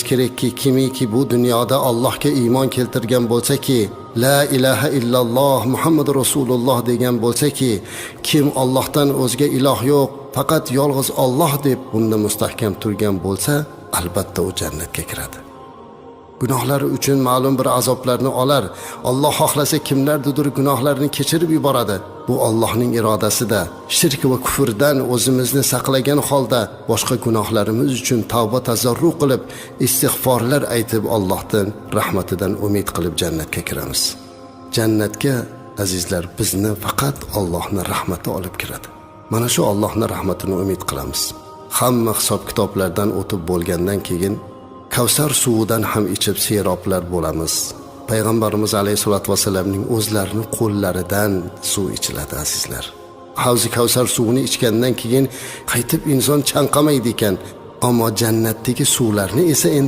Kerakki, kimiki bu dunyoda Allohga iymon keltirgan bo'lsa-ki, la ilaha illalloh Muhammadu rasululloh degan bo'lsa-ki, kim Allohdan o'zga iloh yo'q, faqat yolg'iz Olloh deb bunda mustahkam turgan bo'lsa, albatta u jannatga kiradi. Gunohlari uchun ma'lum bir azoblarni olar. Alloh xohlasa, kimlarnidir gunohlarini kechirib yuboradi. Bu Allohning irodasida. Shirk va kufrdan o'zimizni saqlagan holda, boshqa gunohlarimiz uchun tavba tazarru qilib, istig'forlar aytib, Allohdan rahmatidan umid qilib jannatga kiramiz. Jannatga, azizlar, bizni faqat Allohning rahmati olib kiradi. Mana shu Allohning rahmatini umid qilamiz. Hamma hisob kitoblardan o'tib bo'lgandan keyin Kavsar suvidan ham ichib seroblar bo'lamiz. Payg'ambarimiz alayhissalotu vassalamning o'zlarini qo'llaridan suv ichiladi, azizlar. Havzi Kavsar suvini ichgandan keyin qaytib inson chanqamaydi ekan. Ammo jannatdagi suvlarni esa endi